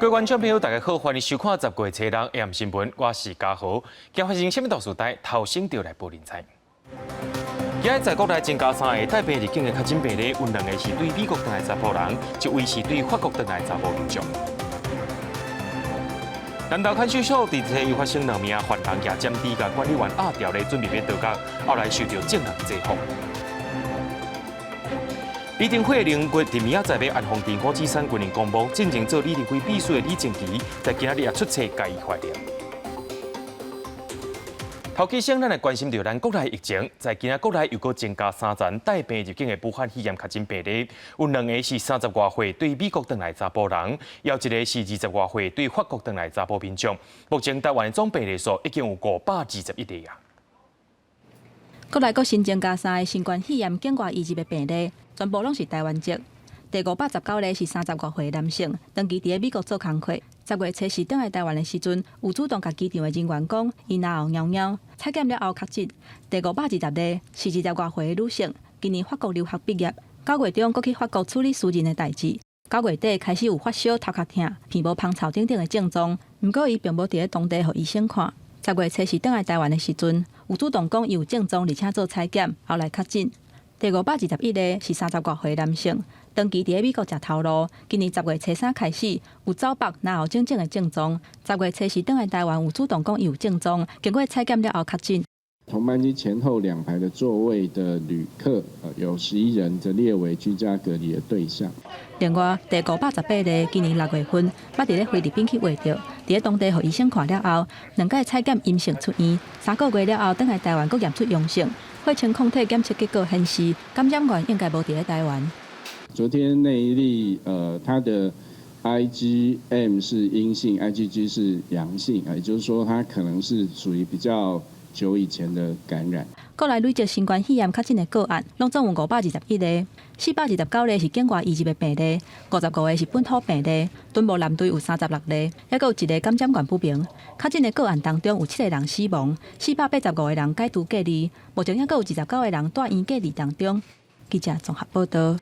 各位觀眾朋友，大家好，歡迎收看十月初六 AM 新聞，我是嘉豪。今發生啥物大事代，頭先就來報恁知。今日在國內增加三个帶病入境的確診病例，有兩個是對美國轉來查埔人，一位是對法國轉來查埔民眾。南投看守所佇這又發生兩名犯人舉針滴共管理員壓牢咧，準備欲逃獄，後來受著眾人制服。李登輝的靈骨佇明仔載欲安放佇五指山軍人公墓，進前做李登輝秘書的李靜琪，在今仔日也出冊共伊懷念。頭起先，咱來關心著咱國內疫情，在今仔國內又閣增加三層帶病入境的武漢肺炎確診病例，有兩个是三十外歲對美國轉來查埔人，猶一个是二十外歲對法國轉來查埔民眾。目前台灣總病例數已經有521例啊。國內閣新增加三个新冠肺炎境外移入的病例，全部攏是台灣籍。第519例是三十外歲男性，長期佇咧美國做工課。10月初四轉來台灣的時陣，有主動共機場的人員講，伊嚨喉枵枵，採檢了後確診。第520例是二十外歲的女性，今年法國留學畢業，9月中閣去法國處理私人的代誌。9月底開始有發燒、頭殼疼、鼻無芳臭等等的症狀，毋過伊並無佇咧當地予醫生看。10月初四轉來台灣的時陣，有主動講伊有症狀，而且做採檢，後來確診。第521例是三十外歲男性，長期佇咧美國食頭路，今年10月初三開始有走腹、嚨喉種種的症狀。10月初四轉來台灣有主動講伊有症狀，經過採檢了後確診。同班機前後兩排的座位的旅客，有11人則列為居家隔離的對象。另外，第518例，今年6月份，捌佇咧菲律賓去穢著，佇咧當地予醫生看了後，兩擺採檢陰性出院，3個月了後，轉來台灣閣驗出陽性。血清抗體檢測結果顯示，感染源應該無佇咧台灣。昨天那一例，他的 IgM 是陰性，IgG 是陽性，啊，也就是說，他可能是屬於比較久以前的感染。國內累積新冠肺炎確診的個案，攏總有521例，429例是境外移入的病例，55個是本土病例。敦睦艦隊有36例，猶閣有一个感染源不明。確診的個案當中有七個人死亡，485個人解除隔離，目前猶閣有29個人蹛院隔離當中。記者綜合報道。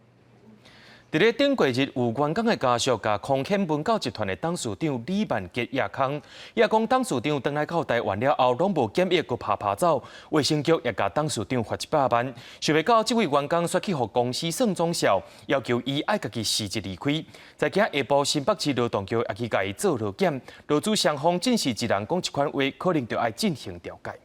佇咧頂過日，有員工的家屬共空險文教集團的董事長李萬杰掖空，伊講董事長轉來到台灣了後，攏無檢疫，閣趴趴走，衛生局也共董事長罰100萬。想袂到這位員工煞去予公司算總數，要求伊愛家己辭職離開。在今下晡，新北市勞動局也去共伊做勞檢，勞資雙方只是一人講一款話，可能就愛進行調解。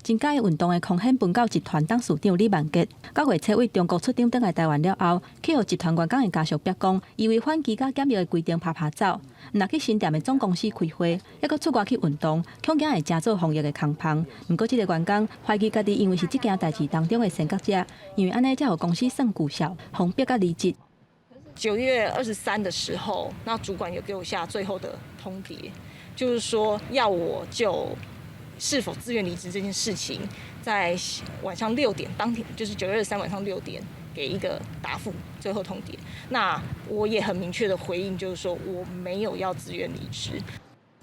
真佮意運動的空險文教集團董事長李萬杰，9月初對中國出張轉來台灣了後，去予集團員工的家屬逼講，伊違反居家檢疫的規定，趴趴走，毋若去新店的總公司開會，猶閣出外去運動，恐驚會成做防疫的空縫。毋過，這个員工懷疑家己因為是這件代誌當中的先覺者，因為按呢才予公司算舊數，予逼甲離職。 9月23的時候，那主管有給我下最後的通牒，就是說要我就是否自願離職這件事情，在晚上六點當天，就是9月23晚上六點，給一個答覆，最後通牒。那我也很明確的回應，就是說我沒有要自願離職。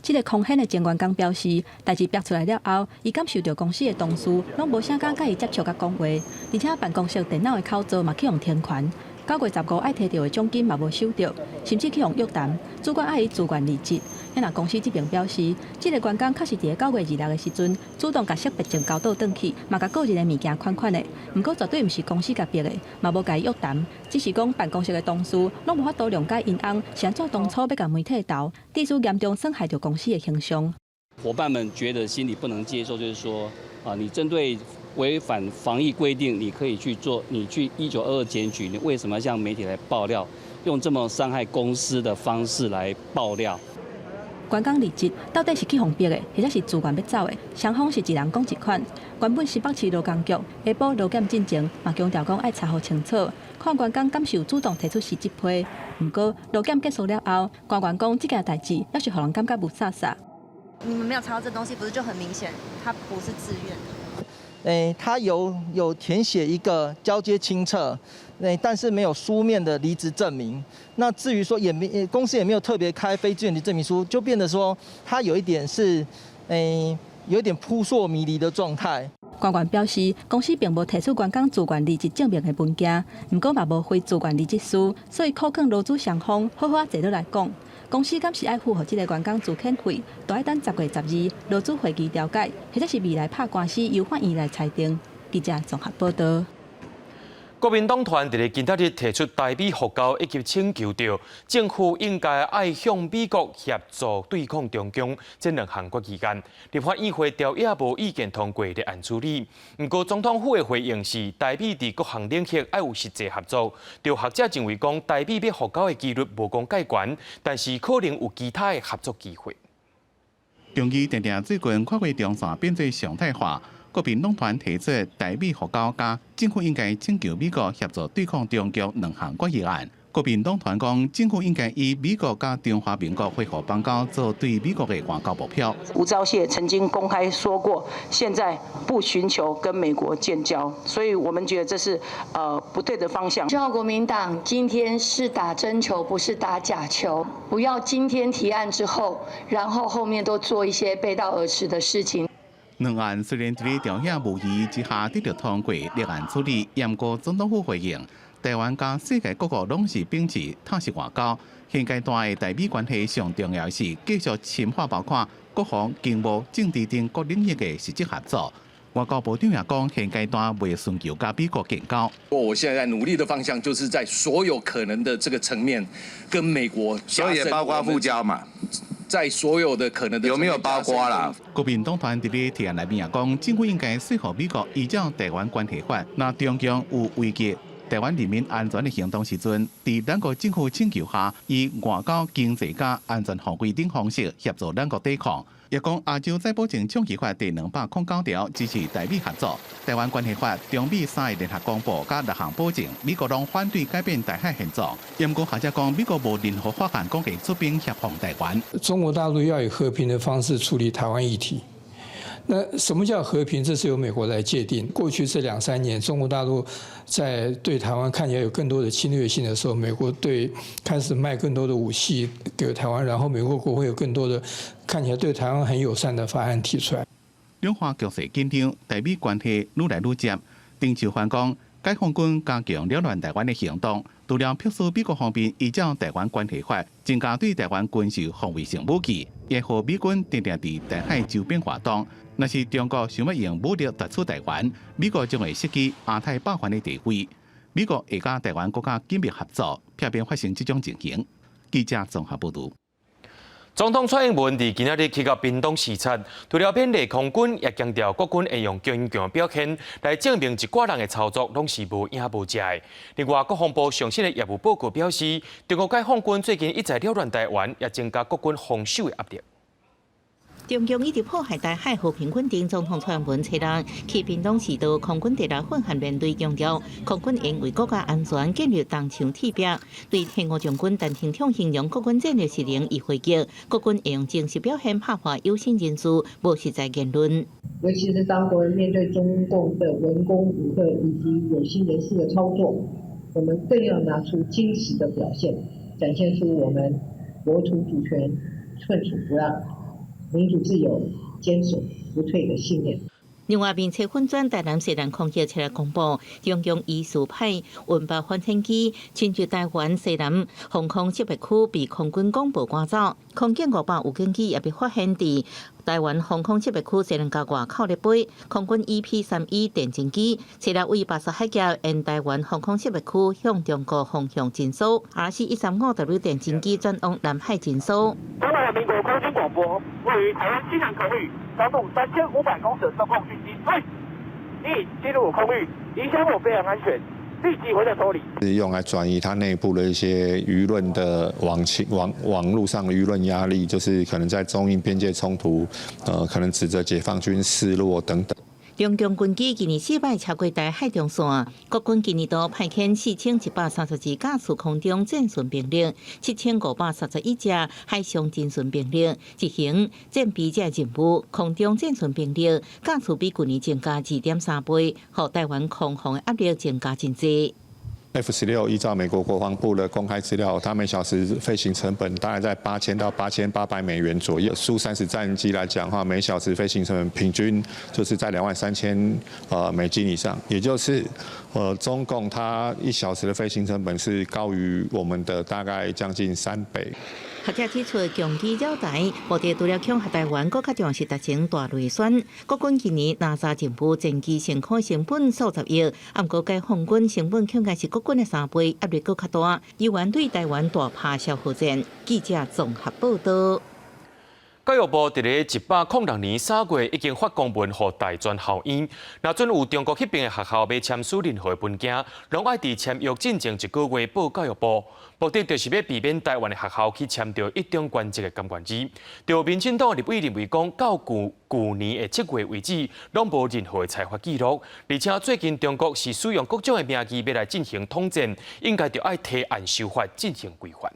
這个空險的前員工表示，代誌爆出來了後，伊感受著公司的同事攏無啥敢共伊接觸佮講話，而且辦公室電腦的口座嘛去予停權。9月15愛提著的獎金嘛無收著，甚至去予約談，主管愛伊自願離職。若公司這邊表示，這个員工確實佇咧9月26的時陣，主動共識別證交倒轉去，嘛共個人的物件款款的。毋過絕對毋是公司共逼的，嘛無共伊約談，只是講辦公室的同事攏無法度諒解𪜶翁是按怎當初欲共媒體鬥，致使嚴重損害著公司的形象。夥伴們覺得心裡不能接受，就是說啊，你針對違反防疫規定，你可以去做，你去1922檢舉，你為什麼要向媒體來爆料？用這麼傷害公司的方式來爆料？員工離職到底是去予逼的，或者是自願欲走的？雙方是一人講一款。原本新北市勞工局下晡勞檢進前，嘛強調講愛查予清楚，看員工敢是有主動提出辭職批。毋過勞檢結束了後，官員講這件代誌猶是予人感覺霧煞煞。你們沒有查到這東西，不是就很明顯，他不是自願的？他有填寫一個交接清冊，但是沒有書面的離職證明。那至於說也沒公司也沒有特別開非自願離職證明書，就變得說他有一點是，有一點撲朔迷離的狀態。官員表示，公司並無提出員工自願離職證明的文件，毋過嘛無非自願離職書，所以苦勸勞資雙方好好仔坐落來講。公司敢是愛付予這個員工資遣費，都愛等10月12勞資會議調解，或者是未來拍官司由法院來裁定。記者綜合報道。國民黨團佇咧今仔日提出台美復交以及請求，著政府應該愛向美國協助對抗中共這兩項決議案。立法院會朝野無意見通過立案處理。毋過總統府的回應是，台美佇各項領域愛有實際合作。著學者認為講，台美欲復交的幾率無講蓋懸，但是可能有其他的合作機會。中伊定定最近跨過中線變做常態化。國民黨團提出台美復交佮政府應該請求美國協助對抗中共兩項決議案。國民黨團講，政府應該以美國佮中華民國恢復邦交做對美國的外交目標。吳釗燮曾經公開說過，現在不尋求跟美國建交，所以我們覺得這是不對的方向。希望國民黨今天是打真球，不是打假球，不要今天提案之後，然後後面都做一些背道而馳的事情。兩案雖然佇咧朝野無異議之下得著通過立案處理，毋過總統府回應，台灣佮世界各國攏是秉持透實外交。現階段的台美關係上重要是繼續深化包括國防、經貿、政治等各領域的實質合作。外交部長也講，現階段袂尋求佮美國建交。我現在在努力的方向，就是在所有可能的這個層面，跟美國，所以也包括復交嘛。在所有的可能的有沒有包括啦？國民黨團佇咧提案內面也講，政府應該說服美國依照台灣關係法，若中共有危及台灣人民安全的行動時陣，佇兩國政府請求下，以外交、經濟佮安全防衛等方式協助兩國對抗。也講亞洲再保證長期法第209條支持台美合作。台灣關係法中美三个聯合公報佮六項保證，美國攏反對改變台海現狀。毋過學者講，美國無任何法案講會出兵協防台灣。中國大陸要以和平的方式處理台灣議題。那什麼叫和平？這是由美國來界定。過去這兩三年，中國大陸在對台灣看起來有更多的侵略性的時候，美國對開始賣更多的武器給台灣，然後美國國會有更多的看起來對台灣很友善的法案提出來。兩岸局勢緊張，台美關係愈來愈接。丁樹範講，解放軍加強擾亂台灣的行動，除了迫使美國方面依照台灣關係法增加對台灣軍售防衛性武器，也予美軍定定佇台海周邊活動。若是中國想欲用武力奪取台灣，美國將會失去亞太霸權的地位。美國會佮台灣閣較緊密合作，避免發生這種情形。記者綜合報導。總統蔡英文佇今仔日去到屏東視察，除了勉勵空軍，也強調國軍會用堅強表現來證明一寡人的操作攏是無影無跡的。另外，國防部上新的業務報告表示，中國解放軍最近一再擾亂台灣，也增加國軍防守的壓力。中共一直破壞台海和平穩定，總統蔡英文初日去屏東視導空軍第六訓練連隊強調，空軍應為國家安全建立銅牆鐵壁。對退伍將軍陳廷暢形容國軍戰略實能伊回擊，國軍會用真實表現拍破有心人士無實在言論。尤其是當國人面對中共的文攻武嚇以及有心人士的操作，我們更要拿出堅實的表現，展現出我們國土主權寸土不讓、民主自由堅守不退的信念。另外，面冊粉專台南西南空域出來公布，中共疑似派運八反潛機侵入台灣西南防空識別區，被空軍廣播趕走。空警500預警機也被發現佇台灣防空識別區西南角外口咧飛。空軍 EP-3E 電偵機，初日位巴士海峽沿台灣防空識別區向中國方向偵搜。RC-135W 電偵機轉往南海偵搜。中華民國空軍廣播，位於台灣西南空域，高度3500公尺中共軍機，已進入空域，影響我飛行安全，立即回來處理。是用來轉移他內部的一些輿論的網情網網路上的輿論壓力，就是可能在中印邊界衝突，可能指責解放軍示弱等等。中共軍機今年四擺超過台海中線，國軍今年度派遣4132架次空中戰巡兵力，7531隻海上偵巡兵力，執行戰備這任務。空中戰巡兵力架次比去年增加2.3倍，予台灣空防的壓力增加真濟。F-16依照美國國防部的公開資料，它每小時飛行成本大概在8000到8800美元左右。蘇-30戰機來講的話，每小時飛行成本平均就是在23,000美金以上，也就是中共它一小時的飛行成本是高於我們的大概將近3倍。學者指出，共機繞台，目的除了恐嚇台灣，閣較重要是達成大內宣。國軍今年拿沙政府戰機升空成本數十億，毋過解放軍成本恐驚是國軍的3倍，壓力閣較大，猶原對台灣大拍消耗戰。記者綜合報道。教育部佇咧106年3月已經發公文予大專校院，若準有中國彼邊的學校欲簽署任何文件，攏愛佇簽約進前一個月報教育部，目的就是欲避免台灣的學校去簽著一中原則的甘願字。著民進黨立委認為講，到舊舊年的7月為止，攏無任何的裁罰記錄，而且最近中國是使用各種的名義欲來進行統戰，應該著愛提案修法進行規範。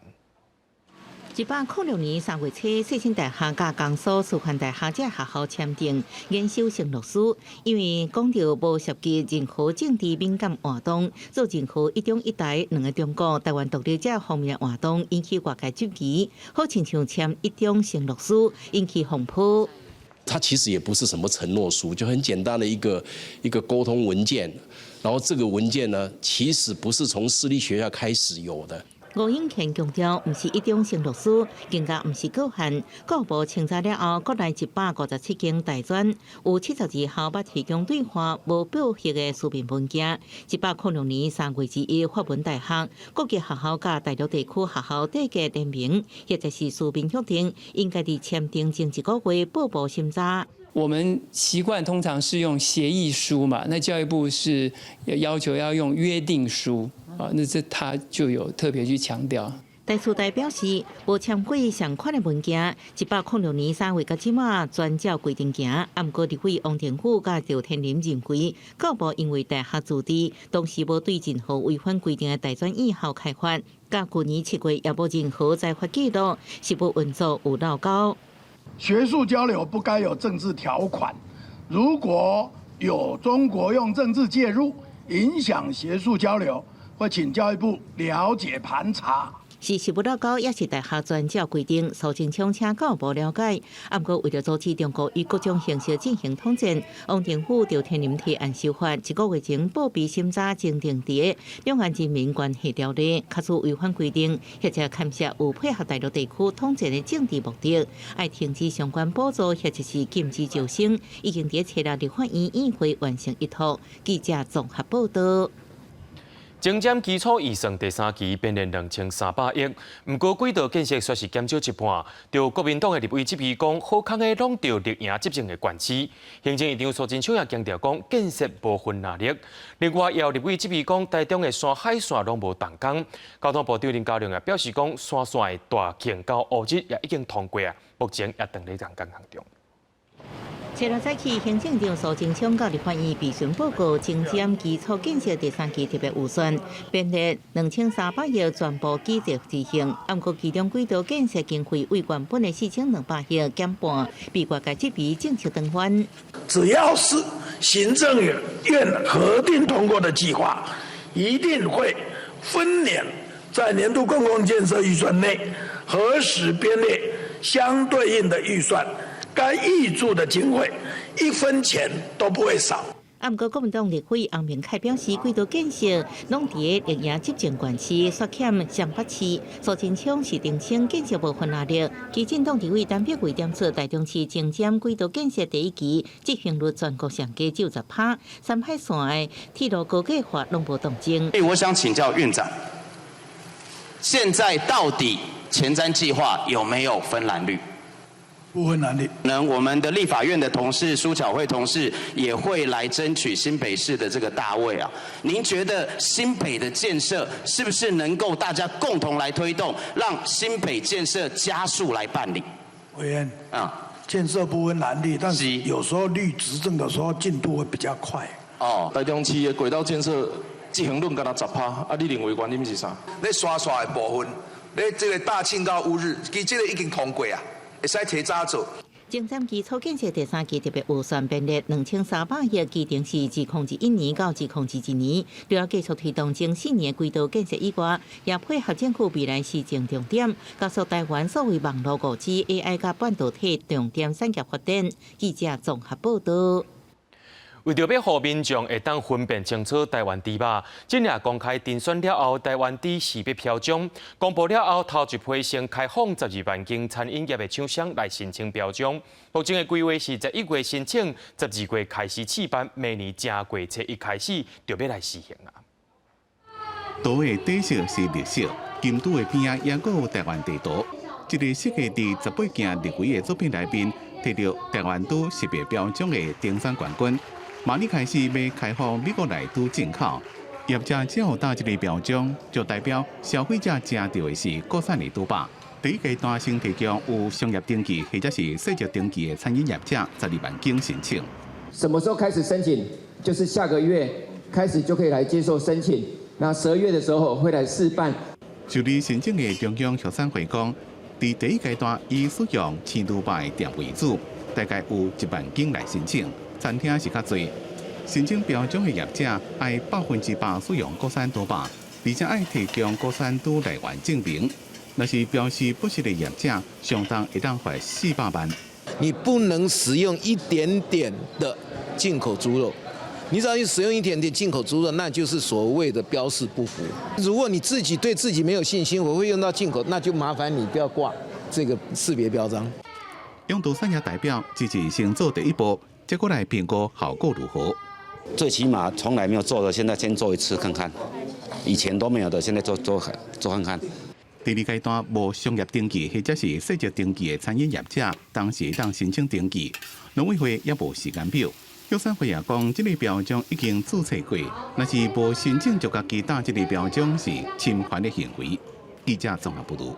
106年3月初，世新大學佮江蘇師範大學這學校簽訂研修承諾書，因為講著無涉及任何政治敏感活動，做任何一中一台兩个中國、台灣獨立這方面的活動，引起外界質疑，好親像簽一中承諾書，引起風波。它其實也不是什麼承諾書，就很簡單的一個溝通文件。然後這個文件呢，其實不是從私立學校開始有的。吳永乾強調，毋是一中承諾書，更加毋是局限。教育部清查了後，國內157間大專有72校捌提供對話無報核的書面文件。106年3月21發文大學、國際學校佮大陸地區學校締結聯名，或者是書面約定，應該佇簽訂前一個月報部審查。我們習慣通常是用協議書嘛，那教育部是要求要用約定書啊，那這他就有特別去強調。台師大表示，無簽過相款的文件，106年3月到這馬全照規定行。毋過立委王庭虎佮趙天麟認為，教育部因為大學自治，當時無對任何違反規定的大專院校開罰，佮舊年7月也無任何裁罰記錄，實務運作有漏溝。學術交流不該有政治條款，如果有中國用政治介入影響學術交流，會請教育部了解盤查。是實務漏溝，抑是大學全照規定，蘇貞昌請教育部了解。毋過為著阻止中國以各種形式進行統戰，王定宇、趙天麟提案修法，一個月前報備審查增訂佇兩岸人民關係條例，假使違反規定，或者牽涉有配合大陸地區統戰的政治目的，愛停止相關補助，或者是禁止招生，已經佇初六立法院院會完成一托。記者綜合報道。前瞻基礎預算第三期編列2300億，毋過軌道建設煞是減少一半。著國民黨的立委質疑講，好康的攏著綠營執政的縣市。行政院長蘇貞昌也強調講，建設無分藍綠。另外，也有立委質疑講，台中的山海線攏無動工。交通部長林佳龍也表示講，山線的大慶到烏日也已經通過啊，目前也正佇動工當中。初六早起，行政長蘇貞昌到立法院備詢報告，前瞻基礎建設第三期特別預算，編列2300億全部基建執行。毋過其中軌道建設經費為原本的4200億減半，被外界質疑政策轉彎。只要是行政院核定通過的計劃，一定會分年在年度公共建設預算內核實編列相對應的預算。該挹注的經費一分錢都不會少。毋過國民黨立委翁明凱表示，軌道建設攏佇綠營執政縣市，煞欠雙北市。蘇貞昌是澄清建設無分藍綠。基進黨立委陳柏惟點出，台中市前瞻軌道建設第一期執行率全國上低只有10%，山海線的鐵路高架化攏無動靜。我想請教院長，現在到底前瞻計劃有沒有分藍綠？不分藍綠。能我們的立法院的同事蘇巧慧同事也會來爭取新北市的這個大位啊。您覺得新北的建設是不是能夠大家共同來推動，讓新北建設加速來辦理？委員啊，建設不分藍綠，但是有時候綠執政的時候進度會比較快。哦，台中市的軌道建設執行率干焦10%，啊，你認為原因是啥？咧山線的部分，咧這個大慶到烏日，其實這個已經通過啊。會使提早做。前瞻基礎建設第三期特別預算編列2300億，期程是2021年到2022年，除了繼續推動前4年軌道建設以外，也配合政府未來施政重點，加速台灣數位網路5G、AI 佮半導體重點產業發展。記者綜合報道。為著欲予民眾會當分辨清楚台灣豬肉，今日公開甄選了後，台灣豬識別標章公布了後，頭一批先開放12萬間餐飲業的廠商來申請標章。目前的規劃是11月申請，12月開始試辦，明年正月初一開始就欲來試行啊。圖的底色是綠色，金豬的邊仔也閣有台灣地圖。這個設計佇18件入圍的作品內面，摕著台灣豬識別標章的評選冠軍。明年開始欲開放美國來豬進口，業者只要打這个標章，就代表消費者食著的是國產的豬肉。第一階段先提供有商業登記或者是細則登記的餐飲業者12萬間申請。什麼時候開始申請？就是下個月開始就可以來接受申請。那12月的時候會來試辦。受理申請的中央協商會講，佇第一階段以使用青豬肉的店為主，大概有1萬間來申請。餐廳是較濟，申請標章的業者愛100%使用國產豬肉，而且愛提供國產豬來源證明。若是標示不實的業者，上重會當罰400萬。你不能使用一點點的進口豬肉，你只要一使用一點點進口豬肉，那就是所謂的標示不符。如果你自己對自己沒有信心，我會用到進口，那就麻煩你不要掛這個識別標章。養豬產業代表支持先做第一步。結果來評估效果如何？最起碼從來沒有做的，現在先做一次看看。以前都沒有的，現在做做做看看。第二階段無商業登記或者是細則登記的餐飲業者，當時會當申請登記。農委會也無時間表。畜產會也講，這个標章已經註冊過，若是無申請就家己打這个標章是侵權的行為。記者綜合報導。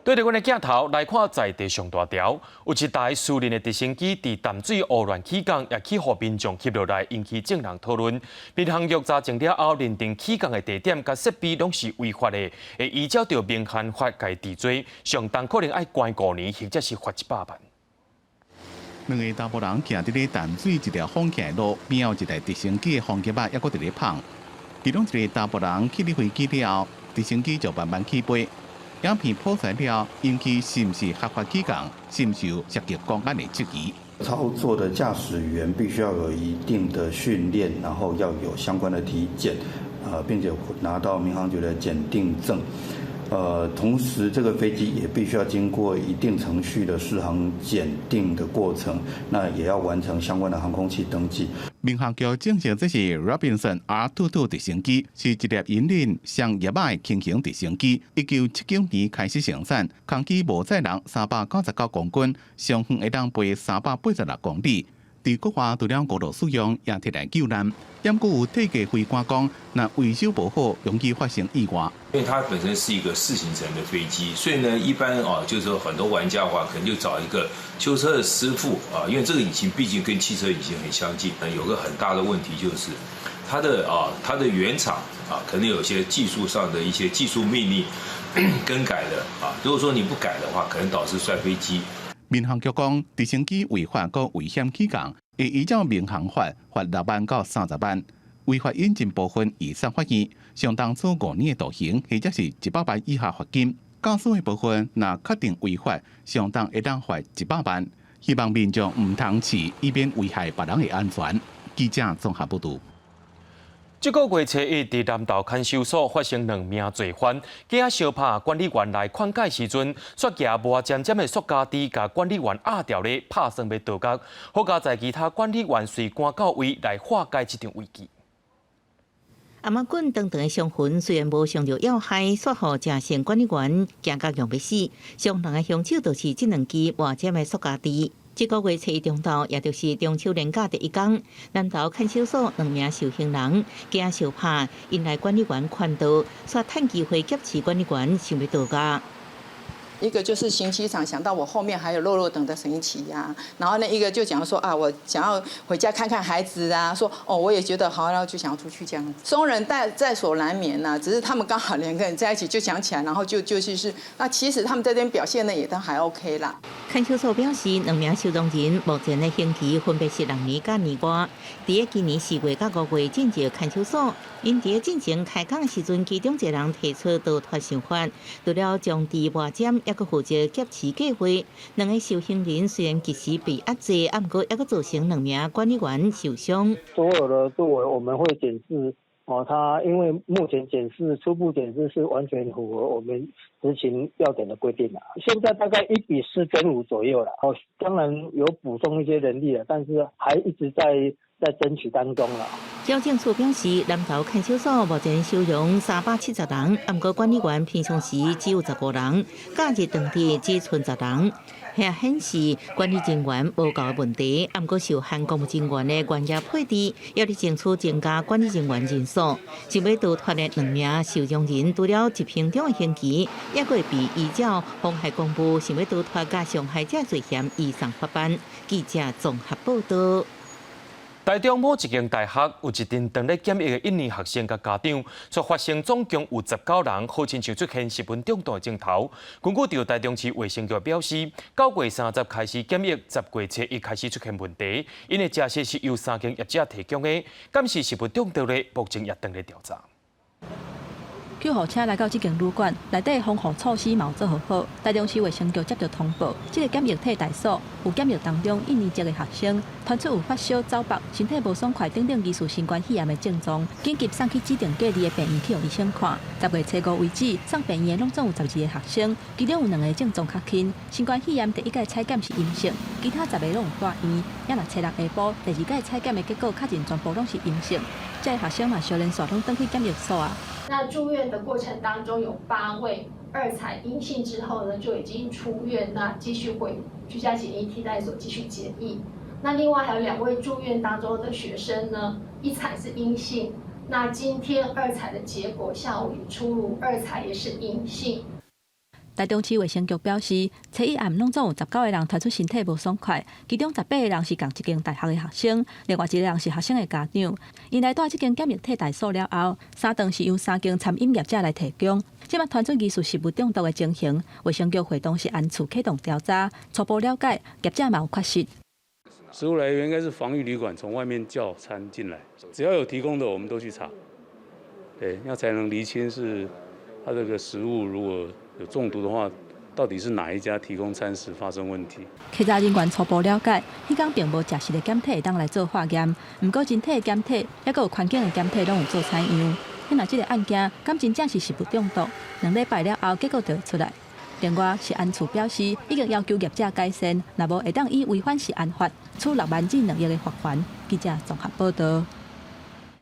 對著阮的鏡頭來看，在地上大條，有一台私人的直升機佇淡水胡亂起降，也去予民眾翕落來，引起眾人討論。民航局查證了後，認定起降的地點佮設備攏是違法的，會依照著民航法共治罪，上重可能愛關5年，或者是罰100萬。兩个查埔人徛佇咧淡水一條封起的路邊，有一台直升機的風機仔，猶閣佇咧放。其中一个查埔人起佇飛機了後，直升機就慢慢起飛。影片曝出了，引起是毋是合法起降，是毋是有涉及公安的質疑？操作的駕駛員必須要有一定的訓練，然後要有相關的體檢，並且拿到民航局的檢定證。同時這個飛機也必須要經過一定程序的適航檢定的過程，那也要完成相關的航空器登記。民航局證實，這是 Robinson R22 直升機，是一粒引領雙翼仔的輕型直升機。1979年開始生產，空機無載人399公斤，上遠會當飛386公里。佇國外除了俄羅斯用，也提來救難。毋過有退役飛官講，若維修無好，容易發生意外。因為它本身是一個四行程的飛機，所以呢，一般啊，就是說很多玩家的話，可能就找一個修車的師傅啊，因為這個引擎畢竟跟汽車引擎很相近。有個很大的問題就是，它的原廠啊，可能有些技術上的一些技術命令更改的啊，如果說你不改的話，可能導致摔飛機。民航局講，直升機違法閣危險起降，會依照民航法罰6萬到30萬。違法引進部分移送法院，相當處5年的徒刑，或者是100萬以下罰金。駕駛的部分若確定違法，相當會當罰100萬。希望民眾毋通試，以免危害別人的安全。記者綜合報導。這个月初一，佇南投看守所發生兩名罪犯，囝仔相拍管理員來勸解時陣，煞舉無尖尖的塑膠櫥，共管理員壓牢咧，拍算欲逃獄。好佳哉其他管理員隨趕到位來化解這場危機。頷仔棍長長的傷痕雖然無傷著要害，煞予誠姓管理員驚甲恙欲死。傷人的兇手就是這兩支外尖的塑膠櫥。這个月初一中晝，也就是中秋連假第一工，南投看守所兩名受刑人驚相拍，引來管理員勸導，煞趁機會挾持管理員，想欲逃獄。一個就是刑期長想到我後面還有落落等的刑期呀，然後呢一個就講說啊，我想要回家看看孩子啊，說哦我也覺得好，然後就想要出去這樣。鬆人在在所難免吶，只是他們剛好兩個人在一起就講起來，然後就就是，那其實他們在這邊表現呢也都還 OK 啦。看守所表示，兩名收容人目前的刑期分別是6年佮年外，佇今年4月佮5月進入看守所。𪜶佇進前開講時陣，其中一個人提出逃脫想法，除了將佇外站，猶閣負責劫持計劃。兩个受刑人雖然及時被壓制，啊，毋過猶閣造成兩名管理員受傷。所有的作為我們會檢視，哦，他因為目前檢視初步檢視是完全符合我們執行要點的規定啦。現在大概1比4.5左右啦。哦，當然有補充一些人力了，但是還一直在爭取當中啦。矯正處表示，南投看守所目前收容370人，毋過管理員平常時只有15人，假日當地只賰10人。遐顯示管理人員無夠的問題，毋過受限公務人員的專業配置，猶咧爭取增加管理人員人數。想欲逃脫的兩名收容人，除了執行中的刑期，猶閣會被依照妨害公務、想欲逃脫佮傷害者罪嫌移送法辦。記者綜合報道。台中某一間大學有一陣當咧檢疫的印尼學生佮家長，卻發現總共有19人，好親像出現食物中毒的症頭。根據著台中市衛生局表示，9月30開始檢疫，10月初一開始出現問題，𪜶的食食是由三間業者提供的，敢是食物中毒咧？目前也當咧調查。救護車來到這間旅館，內底防護措施嘛有做好好。台中市衛生局接著通報，這个檢疫替代所有檢疫當中印尼籍的學生，傳出有發燒、走腹、身體無爽快等等疑似新冠肺炎的症狀，緊急送去指定隔離的病院去予醫生看。10月初五為止，送病院的攏總有12个學生，其中有兩个症狀較輕，新冠肺炎第一擺採檢是陰性，其他10个攏有蹛院。也若初六下晡，第二擺採檢的結果確認全部攏是陰性，這个學生嘛，相連紲攏轉去檢疫所啊。那住院的過程當中，有8位二採陰性之後呢，就已經出院，那繼續回居家檢疫替代所繼續檢疫。那另外還有兩位住院當中的學生呢，一採是陰性，那今天二採的結果下午也出爐，二採也是陰性。台中市衛生局表示，初一暗攏總有19个人傳出身體無爽快，其中18个人是仝一間大學的學生，另外一个人是學生的家長。𪜶來蹛這間檢疫替代所了後，三頓是由三間餐飲業者來提供。這擺傳出疑似食物中毒的情形，衛生局會同食安處啟動調查，初步了解業者嘛有缺失。食物來源應該是防疫旅館從外面叫餐進來，只要有提供的，我們都去查。對，要才能釐清是他這個食物如果有中毒的話，到底是哪一家提供餐食發生問題？稽查人員初步了解，彼工並無食食的檢體會當來做化驗，毋過人體的檢體，猶閣有環境的檢體攏有做採樣。那若這个案件，敢真正是食物中毒？2禮拜了後，結果就會出來。另外，食安處表示，已經要求業者改善，若無會當以違反食安法，處6萬至2億的罰鍰。記者綜合報道。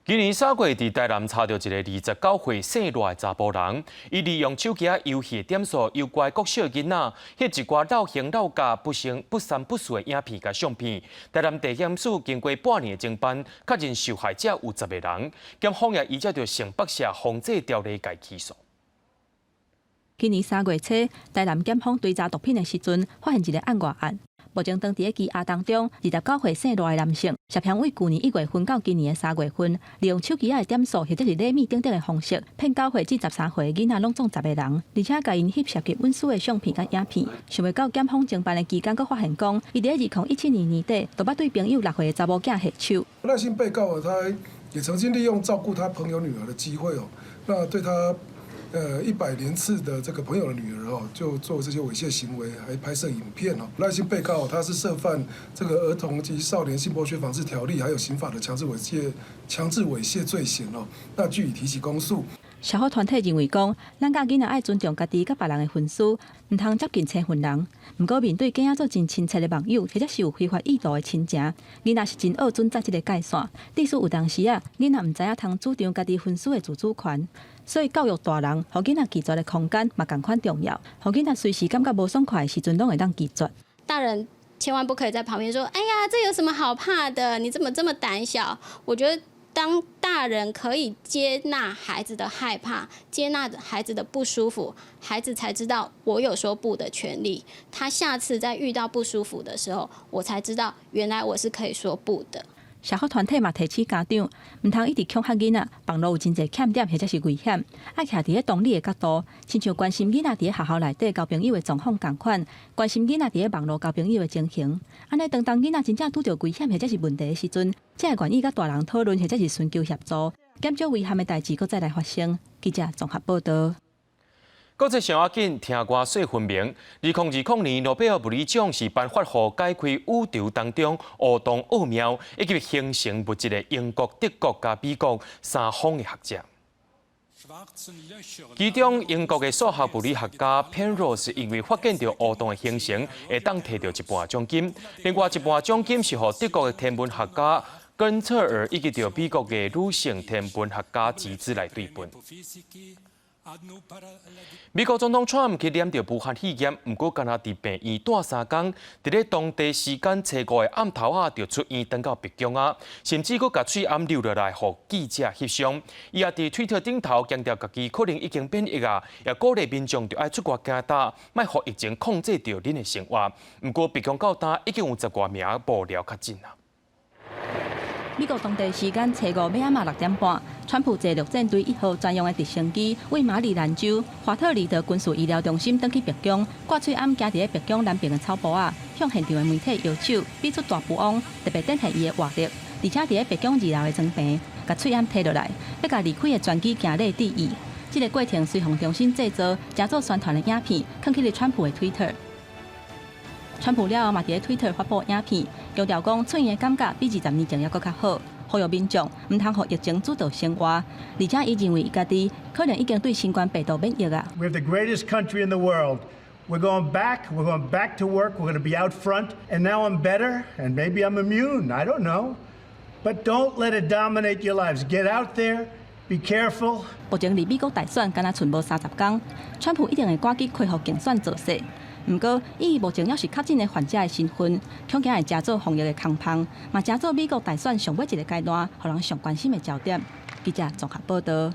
今年3月，佇台南查著一个29歲姓賴的查埔人，伊利用手機仔遊戲點數誘拐國小囡仔，翕一寡摎胸摎鉸不成不三不四的影片佮相片。台南地檢署經過半年的偵辦，確認受害者有10个人，檢方也依照著性剝削防制條例共起訴。今年3月初，台南檢方追查毒品的時陣，發現一个案外案。目前當佇咧羈押當中，29歲姓賴的男性，涉嫌對舊年1月份到今年的3月份，利用手機仔的點數或者是禮物等等的方式，騙9歲至13歲的囡仔，攏總10个人，而且共𪜶翕涉及隱私的相片佮影片。想袂到檢方偵辦的期間，閣發現講，伊佇咧2017年年底，就捌對朋友6歲的查某囝下手。賴姓被告他也曾經利用照顧他朋友女兒的機會哦，那對他100年次的這個朋友的女兒哦，就做這些猥褻行為，還拍攝影片哦。賴姓被告他是涉犯這個兒童及少年性剝削防治條例，還有刑法的強制猥褻罪嫌哦，那據以提起公訴。社福團體認為講，咱教囡仔愛尊重家己佮別人的隱私，毋通接近生份人。毋過面對囝仔做真親切的網友，或者是有非法意圖的親情，囡仔是真學準則這个界線。致使有當時啊，囡仔毋知影通主張家己隱私的自主權。所以教育大人，予囡仔拒絕的空間嘛仝款重要。予囡仔隨時感覺無爽快的時陣，攏會當拒絕。大人千萬不可以在旁邊說：“哎呀，這有什麼好怕的？你怎麼這麼膽小？”我覺得當大人可以接納孩子的害怕，接納孩子的不舒服，孩子才知道我有說不的權利。他下次再遇到不舒服的時候，我才知道原來我是可以說不的。社福團體嘛提醒家長，毋通一直恐嚇囡仔，網路有真濟欠點或者是危險，愛徛佇咧同理的角度，親像關心囡仔佇咧學校內底交朋友的狀況仝款，關心囡仔佇咧網路交朋友的情形。按呢，當當囡仔真正拄著危險或者是問題的時陣，才會願意佮大人討論或者是尋求協助，減少遺憾的代誌閣再來發生。記者綜合報導。國際上仔緊，聽歌說分明。2020年諾貝爾物理獎是頒發予解開宇宙當中黑洞奧妙以及形成物質的英國、德國佮美國三方的學者。其中，英國的數學物理學家 Penrose 因為發現著黑洞的形成，會當提著一半獎金。另外一半獎金是予德國的天文學家根策爾以及著美國的女性天文學家吉茲來對分。美國總統川普去染著武漢肺炎，毋過干焦佇病院蹛3工，佇咧當地時間初五的暗頭仔就出院轉到白宮啊，甚至閣共喙罨留落來予記者翕相。伊也佇推特頂頭強調，家己可能已經免疫啊，也鼓勵民眾著愛出外行踏，莫予疫情控制著恁的生活。毋過白宮到今已經有十外名幕僚確診啊。美國當地時間初五欲暗仔6點半，川普坐陸戰隊1號專用的直升機，為馬里蘭州華特里德軍事醫療中心轉去白宮，掛喙罨行佇咧白宮南邊的草坡仔，向現場的媒體搖手，比出大富翁，特別展現伊的活力。而且佇咧白宮2樓的床邊，共喙罨提落來，欲共離開的專機行禮致意。這个過程隨防中心製作，成做宣傳的影片，囥去咧川普的推特。川普了後嘛佇咧推特發布影片，強調講出院的感覺比20年前猶閣較好，呼籲民眾毋通予疫情主導生活，而且伊認為伊家己可能已經對新冠病毒免疫啊。 We have the greatest country in the world. We're going back. We're going back to work. We're going to be out front. And now I'm better, and maybe I'm immune. I don't know. But don't let it dominate your lives. Get out there. Be careful. 目前離美國大選敢若賰無30工，川普一定會趕緊恢復競選造勢。毋過，以目前猶是確診的患者的身份，恐驚會成做防疫的空縫，嘛成做美國大選上尾一个階段，予人上關心的焦點。記者綜合報導。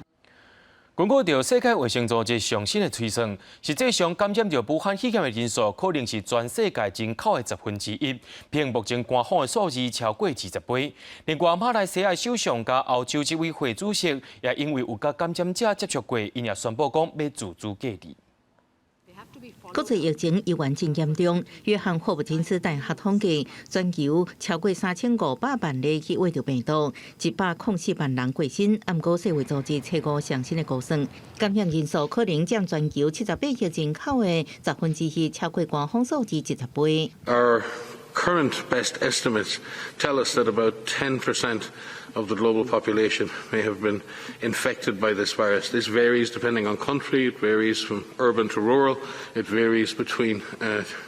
根據著世界衛生組織上新的推算，實際上感染著武漢肺炎的人數，可能是全世界人口的1/10，比目前官方的數字超過20倍。另外，馬來西亞首相佮歐洲執委會主席也因為有佮感染者接觸過，𪜶也宣布講欲自主隔離。國際疫情依然真嚴重。約翰霍普金斯大學統計，全球超過3500萬例去秽著病毒，104萬人過身。毋過世衛組織初五上新的估算，感染人數可能佔全球78億人口的1/10，超過官方數字20倍。 Our current best estimates tell us that about 10% of the global population may have been infected by this virus. This varies depending on country, it varies from urban to rural, it varies between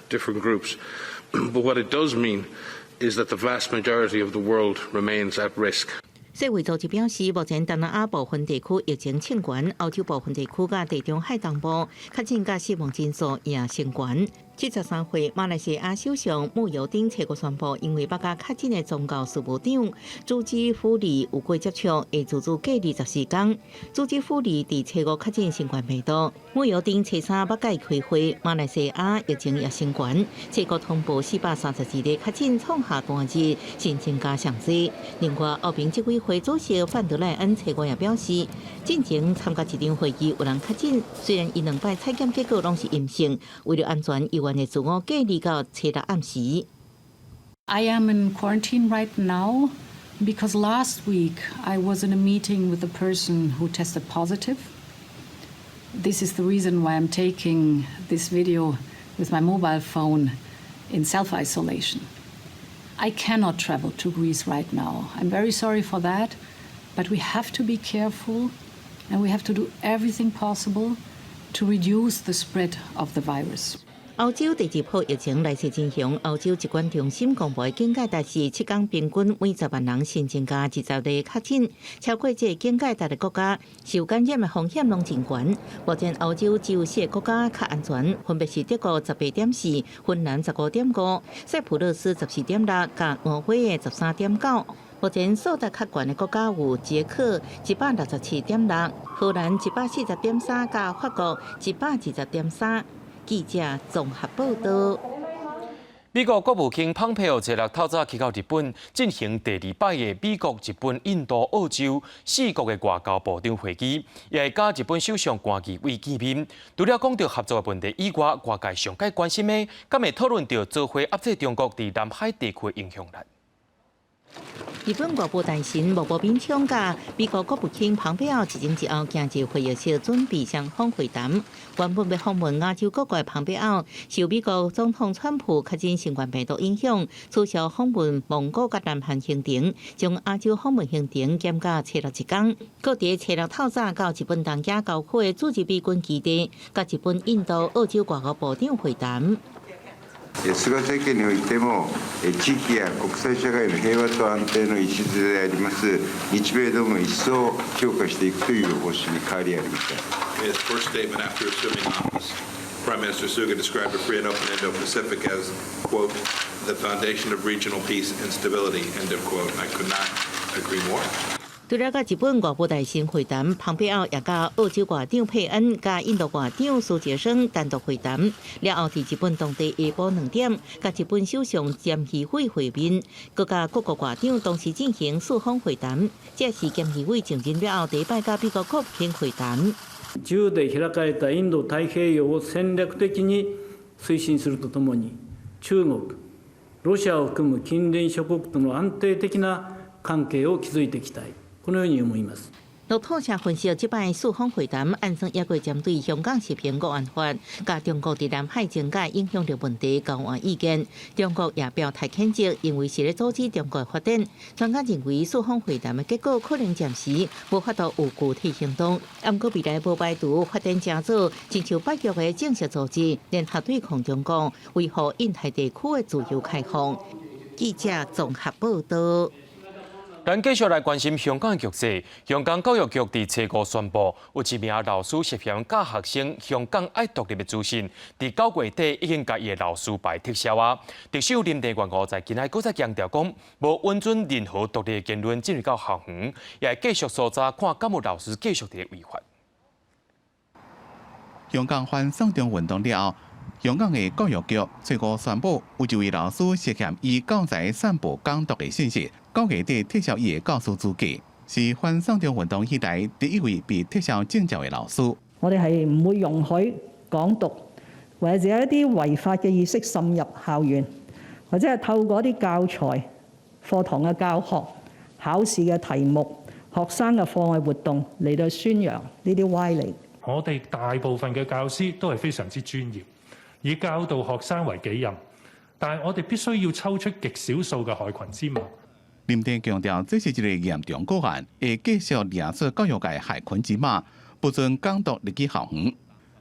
different groups. But what it does mean is that the vast majority of the world remains at risk. 世衛組織表示，目前東南亞部分地區疫情升懸，歐洲部分地區佮地中海東部確診佮死亡人數也升懸。73歲馬來西亞首相慕尤丁初五宣布，因為捌佮確診的宗教事務長祖基夫里有過接觸，會自主隔離14工。祖基夫里佇初五確診新冠病毒，慕尤丁初三捌共伊開會。馬來西亞疫情也升懸，初五通報432例確診，創下單日新增加上濟。另外，歐盟執委會主席范德賴恩初五也表示，進前參加一場會議有人確診，雖然𪜶兩擺採檢結果攏是陰性，為著安全，伊願會自我隔離到初六暗時。 I am in quarantine right now because last week I was in a meeting with a person who tested positive. This is the reason why I'm taking this video with my mobile phone in self-isolation. I cannot travel to Greece right now. I'm very sorry for that, but we have to be careful and we have to do everything possible to reduce the spread of the virus. 歐洲第二波疫情來勢真兇，歐洲疾管中心公布的警戒值是7工平均每10萬人新增加20例確診，超過這个警戒值的國家，受感染的風險攏真懸。目前歐洲只有四个國家較安全，分別是德國18.4、芬蘭15.5、塞浦路斯14.6、佮挪威的13.9。目前數值較懸的國家有捷克167.6，荷蘭140.3，佮法國120.3。記者綜合報道。美國國務卿蓬佩奧昨日透早去到日本，進行第二擺的美國、日本、印度、澳洲四國的外交部長會議，也會佮日本首相關宜偉見面。除了講著合作的問題以外，外界上蓋關心的，敢會討論著做伙遏制中國佇南海地區的影響力。日本外務大臣木部敏充佮美國國務卿蓬佩奧一前一後行入會議室準備雙方會談。原本欲訪問亞洲各國的蓬佩奧，受美國總統川普確診新冠病毒影響，取消訪問蒙古佮南韓行程，將亞洲訪問行程減到初六一工。閣佇初六透早到日本東京郊區的駐日美軍基地，佮日本、印度、澳洲外交部長會談。菅政権においても、地域や國際社會の平和と安定の礎であります日米同盟を一層強化していくという方針に変わりありません。 In his first statement after assuming office, Prime Minister Suga described a free and open Indo-Pacific as, quote, the foundation of regional peace and stability, end of quote. I could not agree more. 除了佮日本外務大臣會談，蓬佩奧也佮澳洲外長佩恩、佮印度外長蘇傑生單獨會談。了後，佇日本當地下晡2點，佮日本首相菅義偉會面，閣佮各國外長同時進行四方會談。這是菅義偉就任了後第一擺佮美國國務卿會談。自由で開かれたインド太平洋を戦略的に推進するとともに、中国、ロシアを含む近隣諸國との安定的な関係を築いていきたい。このように思います。路透社分析，這擺四方會談，按算猶閣針對香港實行國安法，佮中國佇南海增加影響力問題交換意見。中國也表態譴責，認為是咧阻止中國發展。專家認為，四方會談的結果可能暫時無法度有具體行動。毋過未來無排除發展成做親像北約的正式組織，聯合對抗中國，維護印太地區的自由開放。記者綜合報道。咱繼續來關心香港的局勢。香港教育局佇初五宣布，有一名老師涉嫌教學生香港愛獨立的資訊，佇9月底已經共伊的老師牌撤銷啊。特首林鄭月娥在今仔閣再強調講，無允准任何獨立的言論進入到校園，也會繼續搜查看敢有老師繼續佇咧違法。香港反送中運動了後，香港的教育局初五宣布，有一位老師涉嫌以教材散布港獨的信息，9月底撤銷伊的教師資格，是反送中運動以來第一位被撤銷證照的老師。我哋係唔會容許港獨或者一啲違法嘅意識滲入校園，或者係透過一啲教材、課堂嘅教學、考試嘅題目、學生嘅課外活動嚟到宣揚呢啲歪理。我哋大部分嘅教師都係非常之專業，以教導學生為己任，但係我哋必須要抽出極少數嘅害群之馬。林鄭強調，這是一個嚴重個案，會繼續掠出教育界害群之馬，不准港獨入去校園。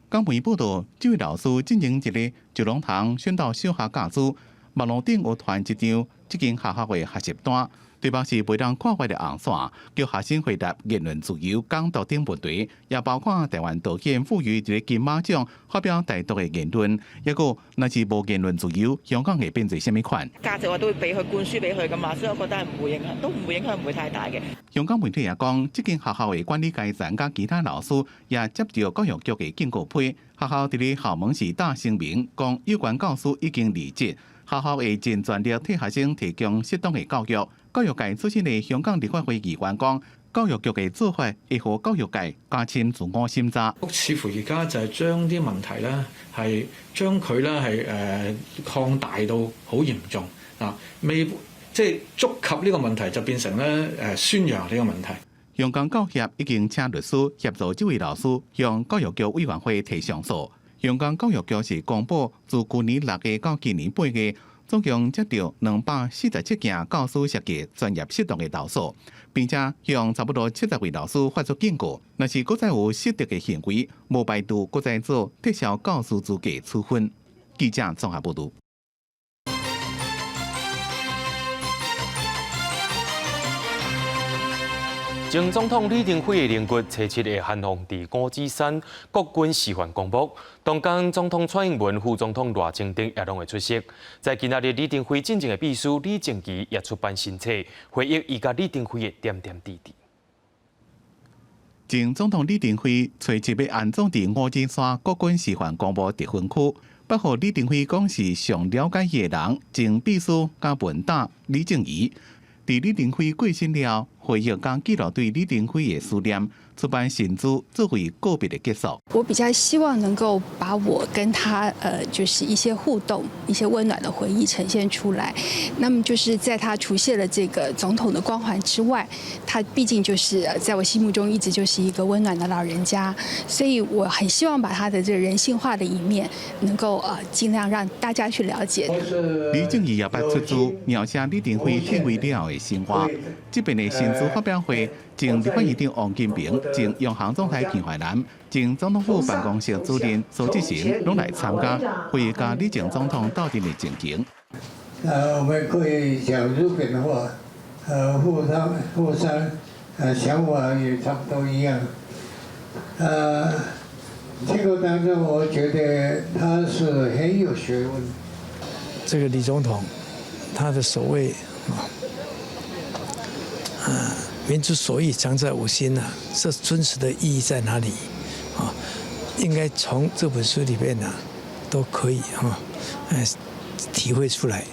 港媒報道，這位老師進前佇咧九龍塘宣道小學教書，網路頂有傳一張這間學校的學習單，對目是袂當跨越的紅線，叫學生回答言論自由、港獨等問題，也包括台灣導演傅榆佇咧金馬獎發表台獨的言論。抑閣若是無言論自由，香港會變做啥物款？價值我都會俾佢灌輸俾佢噶嘛，所以我覺得係唔會影響，都唔會影響，唔會太大嘅。香港媒體也講，這間學校的管理階層佮其他老師也接著教育局的警告批，學校佇咧校門時打聲明，講有關教師已經離職，學校會盡全力替學生提供適當的教育。教育界出身的香港立法會議員講，教育局的做法會予教育界加深自我審查。似乎而家就係將啲問題咧，係將佢咧係擴大到好嚴重啊！未即係觸及呢個問題，就變成咧宣揚呢個問題。香港教協已經請律師協助這位老師向教育局委員會提上訴。香港教育局是公布，自舊年6月到今年8月，總共接著247件教師涉及專業失當的投訴，並且向差不多70位老師發出警告。若是閣再有失德的行為，無排除閣再做撤銷教師資格處分。記者綜合報導。前總統李登輝的靈骨初七會安放佇五指山國軍示範公墓，當天總統蔡英文、副總統賴清德也攏會出席。在今仔日，李登輝進前的秘書李靜琪也出版新冊，回憶伊佮李登輝的點點滴滴。前總統李登輝初七欲安葬佇五指山國軍示範公墓特分區，包括李登輝講是上了解伊的人，前秘書佮文膽李靜怡。佇李登輝過身了，回憶佮記錄對李登輝的思念，出版新書作為告別的結束。我比較希望能夠把我跟他，就是一些互動、一些溫暖的回憶呈現出來。那麼就是在他除卸了這個總統的光環之外，他畢竟就是在我心目中一直就是一個溫暖的老人家，所以我很希望把他的這個人性化的一面，能夠盡量讓大家去了解。李靜怡也捌出書描寫李登輝退位了後的生活。這遍的新書發表會，前立法院長王金平、前央行總裁彭淮南、前總統府辦公室主任蘇志誠攏來參加，回憶佮李前總統鬥陣的情形。我們可以講日本的話，互相想法也差不多一樣。這個當中，我覺得他是很有學問。這個李總統，他的所謂啊，民之所欲，常在我心呐。這真實的意義在哪裡？啊，應該從這本書裡面呢，都可以哈，體會出來。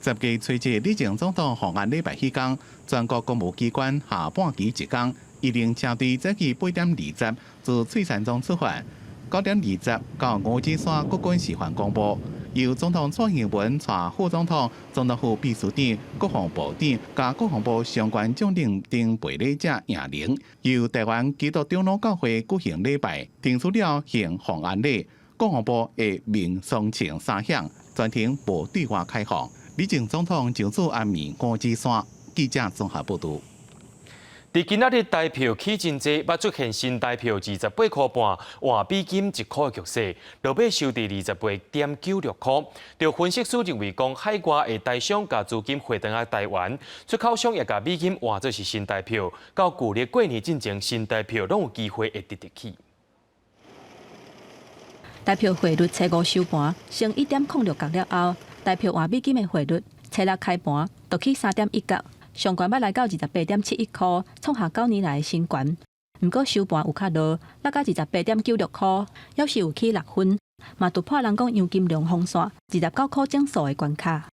十月初七，李前總統予安禮拜彼工，全國公務機關下半旗一工，一零車隊早起8點20自翠山莊出發，9點20到五指山國軍示範公墓，由總統蔡英文帶副總統、總統府秘書長、國防部長佮國防部相關將領等陪禮者迎靈，由台灣基督長老教會舉行禮拜，停出了行奉安禮，國防部會鳴雙槍三響，全程無對外開放。李前總統就厝安眠五指山，記者綜合報導。佇今仔日台票起真濟，捌出現新台票28塊半換美金1箍的局勢，落尾收佇28.96箍。著分析師認為講，海外的台商共資金匯轉來台灣，出口商也共美金換做是新台票，到舊曆過年進前，新台票攏有機會會直直起。台票匯率初五收盤升1.06角了後，台票換美金的匯率初六開盤就起3.1角，上懸欲來到28.71箍，創下9年來的新懸。毋過收盤有較落，落到28.96箍，猶是有起6分，嘛突破人講楊金龍封線29箍整數的關卡。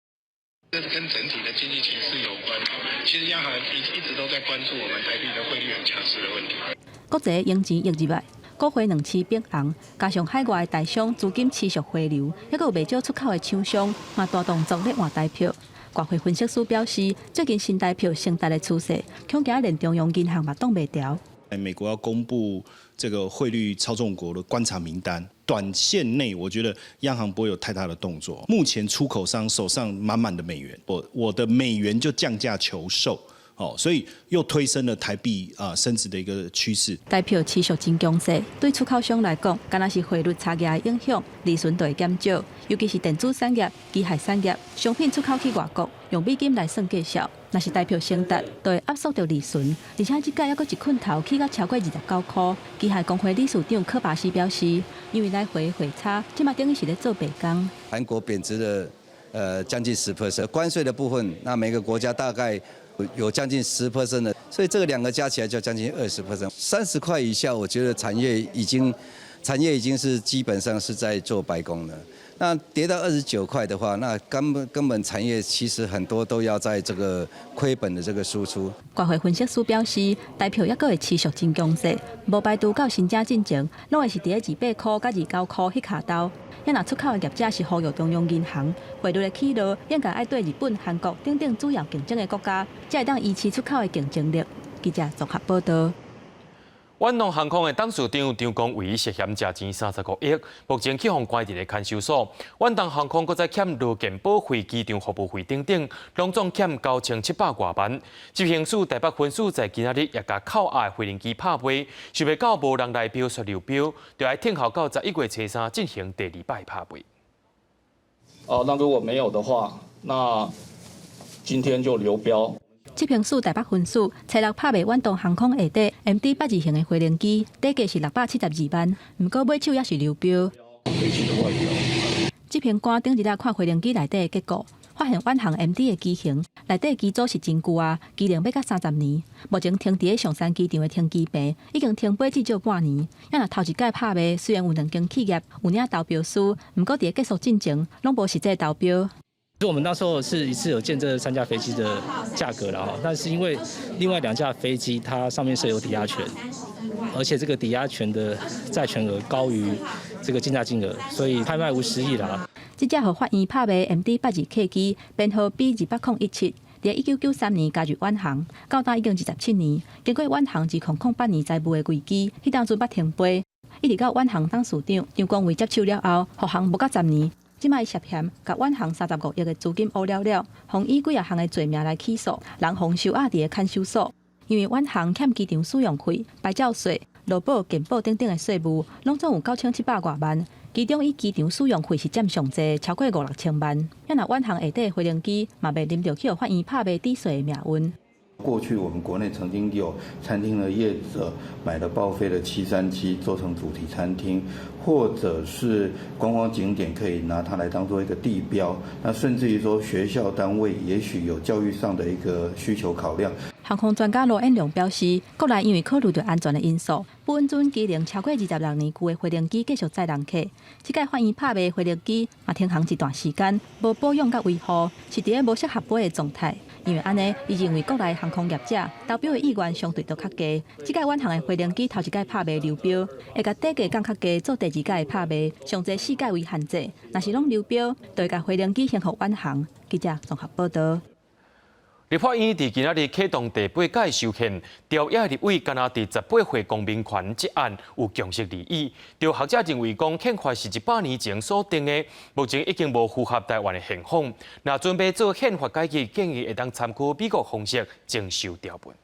這是跟整體的經濟情勢有關。其實央行一直都在關注我們台幣的匯率很強勢的問題。國際用錢湧入來，股匯兩市變紅，加上海外的台商資金持續回流，猶閣有袂少出口的廠商嘛大動作咧換台票。外匯分析師表示，最近新台票升值的趨勢，恐驚連中央銀行嘛擋袂牢。美國要公布這個匯率操縱國的觀察名單，短線內我覺得央行不會有太大的動作。目前出口商手上滿滿的美元，我的美元就降價求售。哦，所以又推升了台幣啊升值的一個趨勢。台票持續真強勢，對出口商來講，敢若是匯率差價的影響，利潤就會減少。尤其是電子產業、機械產業，商品出口去外國，用美金來算價數，若是台票升值，就會壓縮著利潤。而且這擺猶閣一困頭起到超過29箍。機械公會理事長柯巴西表示，因為來回匯差，這馬等於是咧做白工。韓國貶值了將近10%，關稅的部分，那每個國家大概有將近10% 的，所以這個兩個加起來就將近20%，30塊以下，我覺得產業已經是基本上是在做白工了。那跌到29塊的話，那根本產業其實很多都要在這個虧本的這個輸出。外匯分析師表示，台票猶閣會持續真強勢，無排除到新正進前，攏會是佇咧28箍佮29箍彼跤兜。若出口的業者是呼籲中央銀行，匯率的起落應該愛對日本、韓國等等主要競爭的國家，才會當維持出口的競爭力。記者綜合報導。遠龍航空的董事長張國維涉嫌食錢35億，目前去予關佇咧看守所。遠東航空閣再欠勞健保費、機場服務費等等，攏總欠9700外萬。執行署台北分署在今仔日也共扣押的飛行機拍賣，想袂到無人來標說流標，就愛等候到11月初3進行第二擺拍賣。哦，那如果沒有的話，那今天就流標。執行署台北分署初六拍賣遠東航空下底 MD 82型的飛行機，底價是672萬，毋過買手猶是流標。執行官頂日仔看飛行機內底的結構，發現遠航 MD 的機型內底機組是真舊啊，機齡欲到30年。目前停佇咧松山機場的停機坪已經停飛至少半年。猶若頭一擺拍賣，雖然有兩間企業有領投標書，毋過佇咧結束進前，攏無實際投標。我們那時候是一次有見這三架飛機的價格了哈，但是因為另外兩架飛機它上面設有抵押權，而且這個抵押權的債權額高於這個競價金額，所以拍賣無實益啦。這隻予法院拍賣 MD 82客機編號 B 2817，佇1993年加入遠航，到今已經27年。經過遠航2008年財務的危機，彼當陣捌停飛，一直到遠航董事長張光偉接手了後，復航無到10年。這擺伊涉嫌共遠航35億的資金烏了了，予以幾仔項的罪名來起訴，人予收押佇咧看守所。因為遠航欠機場使用費、牌照稅、勞保、健保等等的稅務，攏總有9700外萬。其中以機場使用費是佔上濟，超過五六千萬。猶若遠航下底的飛行機嘛面臨著去予法院拍賣抵稅的命運。過去我們國內曾經有餐廳的業者買了報廢的737做成主題餐廳，或者是觀光景點可以拿它來當做一個地標。那甚至於說學校單位也許有教育上的一個需求考量。航空專家羅彦良表示，國內因為考慮著安全的因素，不允准機齡超過26年舊的飛行機繼續載人客。這擺法院拍賣飛行機嘛停航一段時間，無保養佮維護，是佇咧無適合飛的狀態。因為按呢，伊認為國內航空業者投標的意願相對都較低。這擺遠航的飛行機頭一擺拍賣流標，會共底價降較低做第二擺的拍賣，上濟四擺為限制。若是攏流標，就會共飛行機先予遠航。記者綜合報道。立法院佇今仔日啟動第八屆修憲，朝野立委敢若佇18歲公民權這案有共識擬議。著學者認為講憲法是100年前所定的，目前已經無符合台灣的現況。若準備做憲法改革，建議會當參考美國方式增修條文。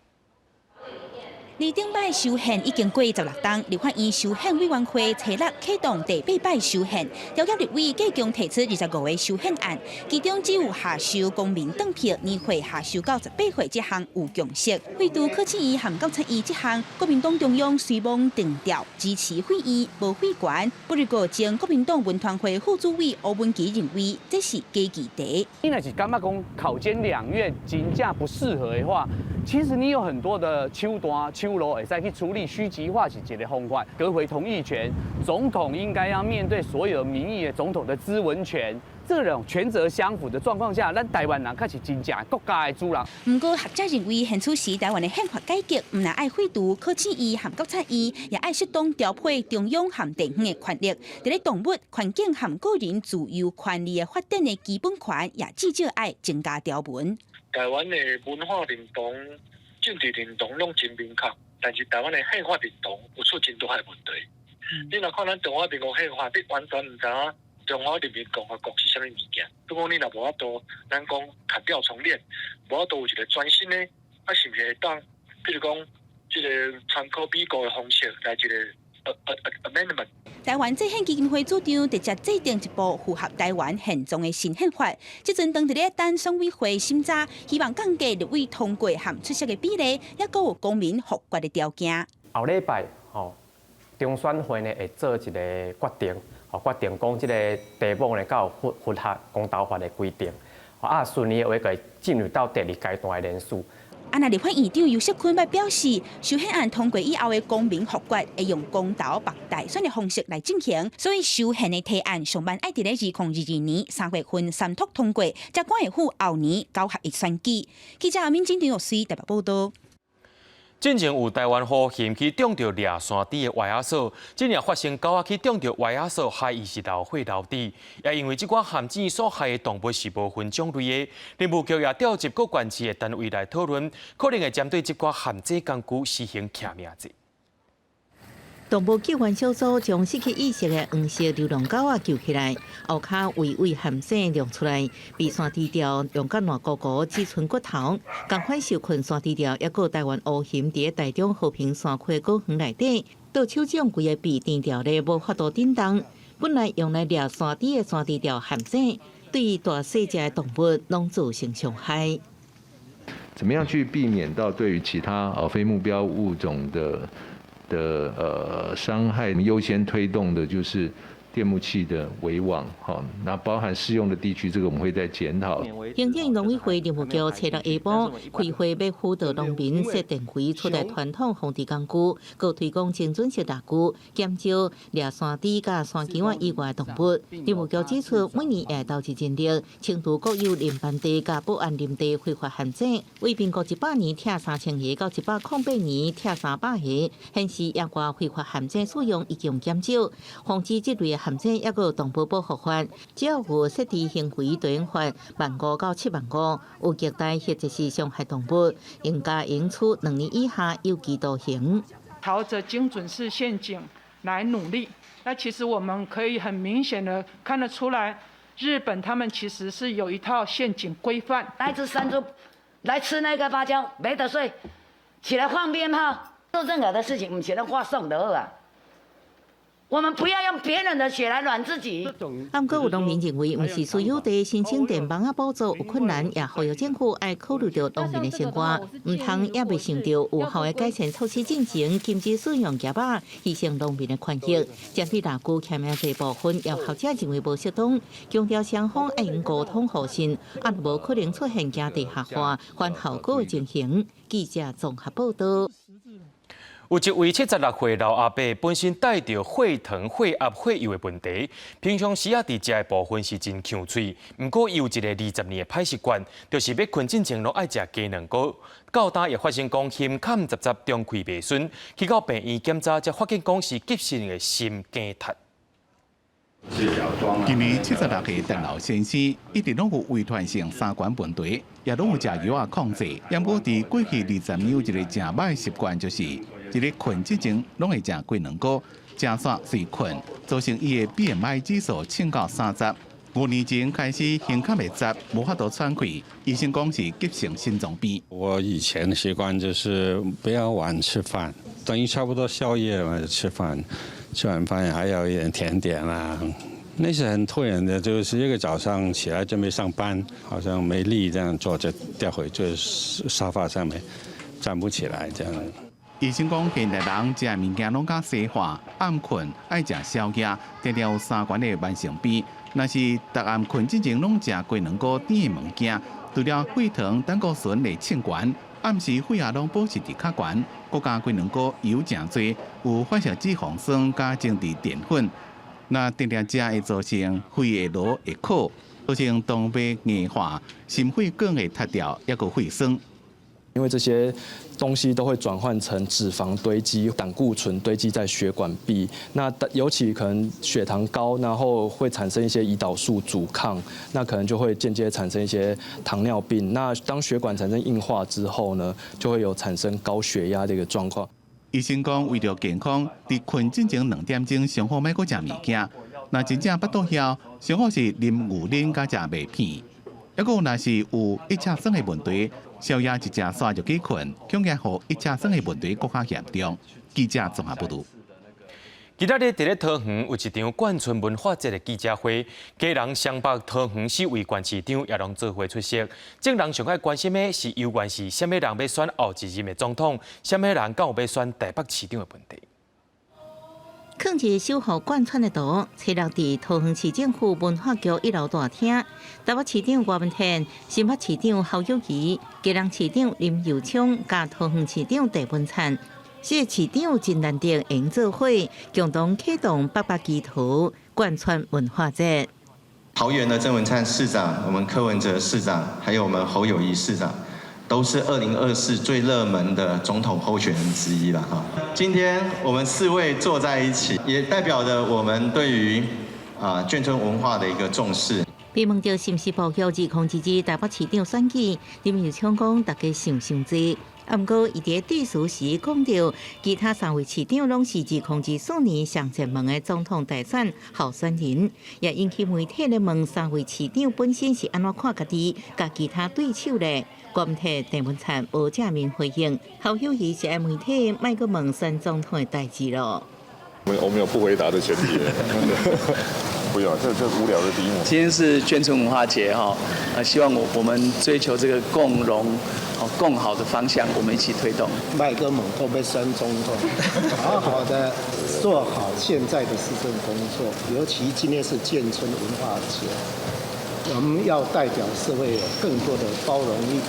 離頂擺修憲已經過16冬，立法院修憲委員會初六啟動第八擺修憲，朝野立委共計提出25個修憲案，其中只有下修公民轉票年歲下修到18歲這項有共識。廢除考試院和監察院這項，國民黨中央隨罔定調支持廢院無廢權。不過，前國民黨文傳會副主委歐文吉認為這是假議題。你若是感覺講考監兩院真正不適合的話，其實你有很多的手段手路會使去處理虛極化是一個方法，閣回同意權，總統應該要面對所有民意的總統的諮詢權，這種權責相符的狀況下，咱台灣人確實真正國家的主人。毋過學者認為，現此時台灣的憲法改革，毋但愛廢除考試院和監察院，也愛適當調配中央和地方的權力。佇咧動物、環境和個人自由權利的發展的基本權，也至少愛增加條文。台灣的文化認同、政治認同攏真明確，但是台灣的憲法認同有出真大的問題。你若看咱中華民國憲法，你完全毋知影中華人民共和國是啥物物件。比如講，你若無法度，咱講砍掉重練，無法度有一個全新的，啊，是毋是會當？比如講，這個參考美國的方式來一個 amendment。台灣制憲基金會主張直接制定一部符合台灣現狀的新憲法。這陣當佇咧等選委會審查，希望降低立委通過和出席的比例，抑閣有公民複決的條件。後禮拜吼，中選會呢會做一個決定，吼決定講這個題目呢，敢有符合公投法的規定，啊順利的話，會進入到第二階段的聯署。啊，若立法院長游錫堃捌表示，修憲案通過以後的公民複決會用公投縛大選的方式來進行，所以修憲的提案上慢愛佇咧2022年3月份三讀通過，才趕會赴後年九合一選舉。記者敏晶張玉水台北報道。進前有台灣虎熊去撞著掠山豬的歪仔鎖，這領發生狗仔去撞著歪仔鎖，害伊是流血流豬。也因為這寡陷阱所害的動物是無分種類的，林務局也調集各縣市的單位來討論，可能會針對這寡陷阱工具實行記名制。動物救援小組將失去意識的黃色流浪狗仔救起來，後跤圍圍陷阱弄出來，被山豬貂用甲爛糊糊，只賰骨頭。仝款受困山豬貂，抑閣台灣烏熊佇台中和平山區果園內底，倒手掌規個被甜著咧，無法度振動。本來用來掠山豬的山豬貂陷阱，對大細隻的動物攏造成傷害。怎麼樣去避免到對於其他非目標物種的傷害？優先推動的就是電木器的圍網，哈，那包含適用的地區，這個我們會再檢討。行政農委會林務局初六下晡開會，欲輔導農民設電費取代傳統防治工具，閣推廣精準式獵具，減少獵山豬佮山羌仔以外的動物。林務局指出，每年會投入人力清除國有林班地佮保安林地非法陷阱，為民國100年拆3000個到108年拆300個，顯示野外非法陷阱使用已經減少，防止這類陷阱抑閣有動物保護法，只要有設置行為，就用罰1.5萬到7.5萬，有虐待或者是傷害動物，應該應處2年以下有期徒刑。朝着精準式陷阱來努力。那其實我們可以很明顯的看得出來，日本他們其實是有一套陷阱規範。那隻山豬來吃那個芭蕉，沒得睡，起來放鞭炮，做任何的事情，毋是攏發送就好啊。我們不要用別人的血來暖自己。毋過有農民認為，毋是私有地申請電網仔補助有困難，也呼籲政府愛考慮著農民的生活，毋通猶未想著有效的改善措施進行，禁止使用夾仔，犧牲農民的權益。針對獵具簽名這部分，有學者認為無適當，強調雙方愛用溝通互信，啊無可能出現驚地下化、反效果的情形。記者綜合報道。有一位76歲老阿伯，本身帶著血糖、血壓、血油的問題，平常時仔佇食的部分是真強喙。毋過，伊有一个20年的歹習慣，就是欲睏進前攏愛食雞卵糕。到今會發現講胸坎雜雜中氣袂順，去到病院檢查，才發現講是急性的心梗塞。今年76歲鄧老先生一直攏有遺傳性三高問題，也攏有食藥仔控制。毋過佇過去20年有一个誠䆀習慣，就是佇咧睏之前攏會食雞卵糕，食煞隨睏，造成伊的 BMI 指數衝到30。5年前開始胸坎會雜，無法度喘氣，醫生講是急性心臟病。我以前的習慣就是比較晚吃飯，等於差不多宵夜嘛吃飯，吃完飯還要一點甜點啊。那是很突然的，就是一個早上起來準備上班，好像沒力這樣坐着掉回就沙發上面，站不起來這樣。醫生講，現代人食物件攏較西化，暗睏愛食宵夜，定定有三高的慢性病。若是逐暗睏之前攏食雞卵糕甜的物件，除了血糖、膽固醇會衝懸，暗時血壓攏保持佇較懸，閣加雞卵糕油誠濟，有反式脂肪酸佮精緻澱粉，若定定食會造成肺的瘻會擴，造成動脈硬化、心血管會塌掉，抑閣血栓。因為這些東西都會轉換成脂肪堆積、膽固醇堆積在血管壁。那尤其可能血糖高，然後會產生一些胰島素阻抗，那可能就會間接產生一些糖尿病。那當血管產生硬化之後呢，就會有產生高血壓這個狀況。醫生講，為著健康，佇睏進前2點鐘上好莫閣食物件。若真正腹肚枵，上好是啉牛奶佮食麥片。抑閣若是有一車酸的問題，宵夜一食煞就去睏，恐驚予一車酸的問題閣較嚴重。記者綜合報導。今仔日佇咧桃園有一場眷村文化節的記者會，基隆、雙北、桃園四位縣市長也攏做伙出席。眾人上愛關心的是，猶原是啥物人欲選後一任的總統，啥物人敢有欲選台北市長的問題。囥一個守護貫穿的圖，初六佇桃園市政府文化局一樓大廳，台北市長郭文天、新北市長侯友宜、基隆市長林右昌、佮桃園市長鄭文燦，四個市長真難得會用做伙，共同啟動北北基桃貫穿文化節。桃園的鄭文燦市長，我們柯文哲市長，還有我們侯友宜市長，都是2024最熱門的總統候選人之一了哈。今天我們四位坐在一起，也代表着我們對於眷村文化的一個重視。被問到是毋是布局2022台北市長選舉，林右昌講大家想傷濟。毋過，伊佇致辭時講著，其他三位市長攏是2024年上熱門的總統大選候選人，也引起媒體咧問三位市長本身是按怎看家己，佮其他對手咧？郭文鐵、鄭文燦無正面回應，侯友宜是愛媒體莫閣問選總統的代誌囉。我們有不回答的權利。不要，這無聊的題目。今天是眷村文化節哈，希望我們追求這個共榮、共好的方向，我們一起推動。麥克猛都被選總統，好好的做好現在的市政工作，尤其今天是眷村文化節，我們要代表社會有更多的包容力。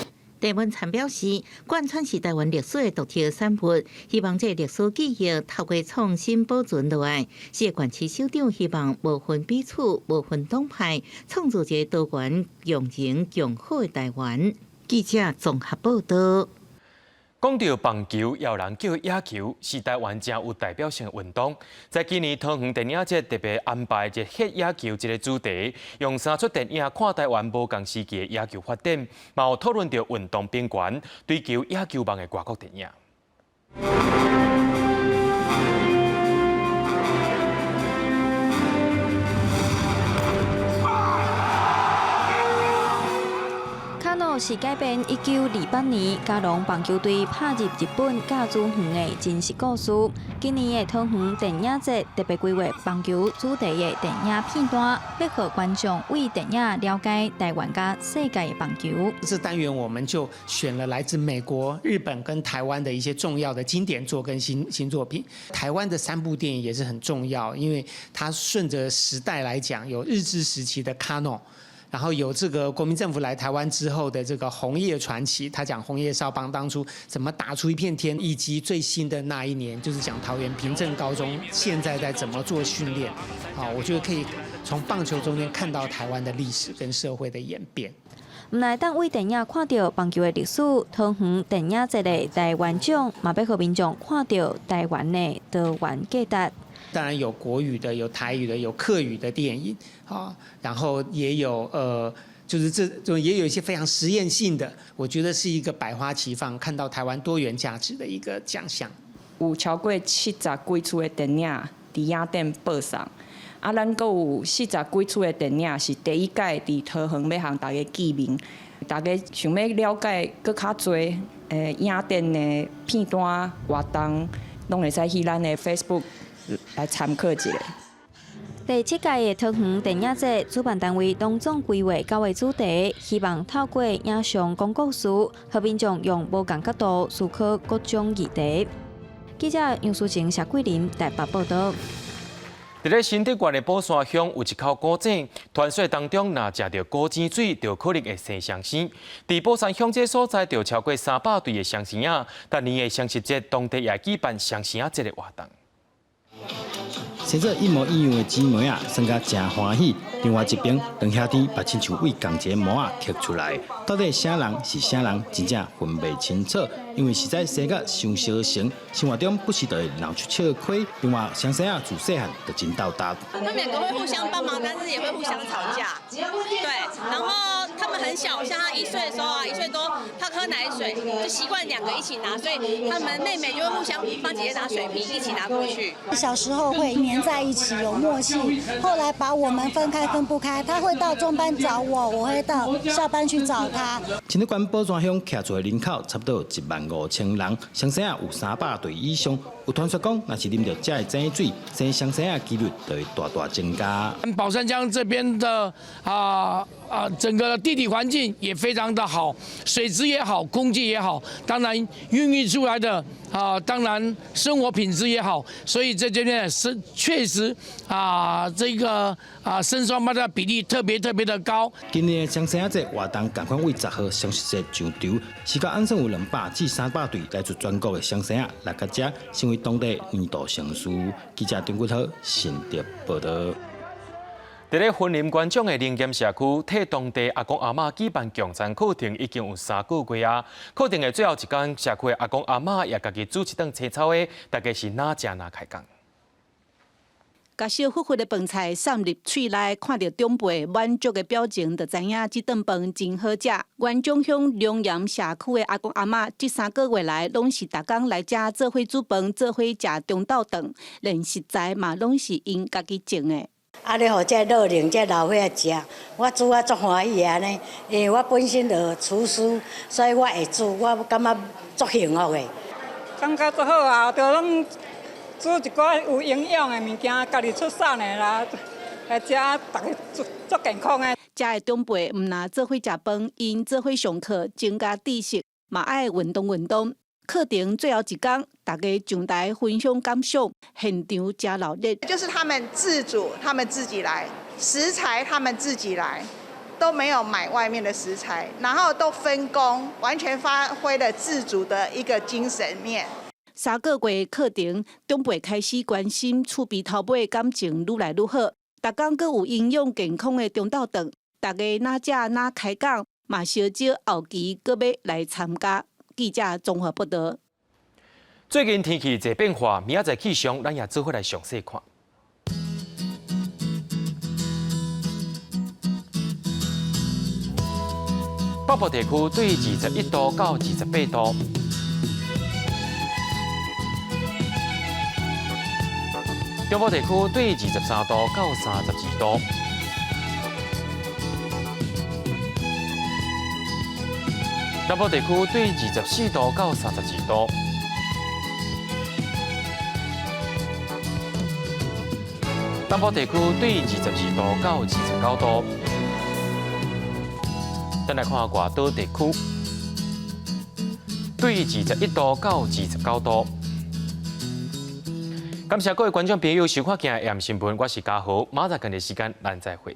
鄭文燦表示，貫穿是台灣歷史的獨特產物，希望這個歷史記憶透過創新保存落來。四個縣市首長希望無分彼此、無分黨派，創造一個多元、共榮、共好的台灣。記者綜合報道。講到棒球，有人叫野球，是台灣誠有代表性的運動。在今年桃園電影節特別安排一個野球這個主題，用三齣電影看台灣無仝時期的野球發展，嘛有討論著運動平權，追求野球夢的外國電影。卡諾是改編1928年嘉龍棒球隊拍入日本甲子園的真實故事。今年的桃園電影節特別規劃棒球主題的電影片段，欲予觀眾為電影了解台灣佮世界的棒球。這單元我們就選了來自美國、日本跟台灣的一些重要的經典作跟新作品。台灣的三部電影也是很重要，因為它順着時代來講，有日治時期的卡諾。然後有這個國民政府來台灣之後的這個紅葉傳奇，他講紅葉少邦當初怎麼打出一片天，以及最新的那一年，就是講桃園平鎮高中現在在怎麼做訓練。啊，我覺得可以從棒球中間看到台灣的歷史跟社會的演變。毋但會當為電影看著棒球的歷史，桃園電影節的台灣獎嘛欲予民眾看著台灣的多元價值。當然有國語的，有台語的，有客語的電影，啊，然後也有就是這種也有一些非常實驗性的，我覺得是一個百花齊放，看到台灣多元價值的一個獎項。有超過70幾齣的電影佇影展播送，啊，咱閣有40幾齣的電影是第一屆佇桃園欲予大家見面，大家想欲了解閣較濟影展的片段活動，攏會使去咱的 Facebook 來參考一下。第七屆的桃園電影節主辦單位當總規劃九個主題，希望透過影像講故事，予民眾用無仝角度思考各種議題。記者楊淑晴、謝桂林台北報導。佇咧新竹縣的寶山鄉有一口古井，傳說當中，若食著古井水，就可能會生雙生。佇寶山鄉這所在，就超過300對的雙生仔。逐年的雙十節，當地也舉辦雙生仔節的活動。生做一模一樣的姊妹仔，生甲誠歡喜。另外一邊，兩兄弟嘛親像對仝一个模仔刻出來，到底啥人是啥人，真正分袂清楚。因為實在生甲傷相像，生活中不時就會鬧出笑話。另外，雙生仔自細漢就真鬥搭。他們兩個會互相幫忙，但是也會互相吵架。對，然後他們很小，像他1歲的時候啊，1歲多，他喝奶水就習慣兩個一起拿，所以他們妹妹就會互相幫姐姐拿水瓶，一起拿過去。小時候會黏在一起，有默契。後來把我們分開分不開，他會到中班找我，我會到下班去找他。新竹縣寶山鄉徛厝的人口差不多有15000人，雙生仔有300對以上。有傳說講，若是啉著這个井水，生雙生仔的幾率就會大大增加。寶山鄉這邊的整個地理環境也非常的好，水質也好，空氣也好，當然孕育出來的當然生活品質也好，所以在這邊是確實這個生雙胞的比例特別特別的高。今年的雙生仔節活動，仝款對10號雙十節上場，時間按算有200至300對來自全國的雙生仔來到這，成為當地年度盛事。記者張國濤新竹報導。佇咧雲林縣長的靈感社區，替當地阿公阿嬤舉辦共餐課程，已經有3個月啊。課程的最後一工，社區的阿公阿嬤也家己煮一頓青草的，大家是哪食哪開講。共燒烌烌的飯菜送入喙內，看著長輩滿足的表情，就知影這頓飯真好食。元長鄉龍岩社區的阿公阿嬤，這3個月來攏是逐工來遮做伙煮飯，做伙食中晝頓，連食材嘛攏是𪜶家己種的。啊！咧，予這老齡這老歲仔食，我煮啊足歡喜的按呢，因為我本身就廚師，所以我會煮，我感覺足幸福的。感覺足好啊，就攏煮一寡有營養的物件，家己出產的啦，食大家足足健康的。遮的長輩毋但做伙食飯，𪜶做伙上課，增加知識，嘛愛運動運動。課程最後一工，大家上台分享感想，現場誠鬧熱。就是他們自主，他們自己來，食材他們自己來，都沒有買外面的食材，然後都分工，完全發揮了自主的一個精神面。3個月課程，長輩開始關心厝邊頭尾感情愈來愈好，逐工閣有營養健康的中晝頓，大家若食若開講，嘛相招後期閣欲來參加。記者綜合報道。最近天氣濟變化，明仔載氣象，咱也做伙來詳細看。北部地區對21度到28度。中部地區對23度到32度。南部地區對24度到32度。東部地區對22度到29度。咱來看外島地區，對21度到29度。感謝各位觀眾朋友收看今日的新聞，我是嘉豪，明仔載仝個時間，咱再會。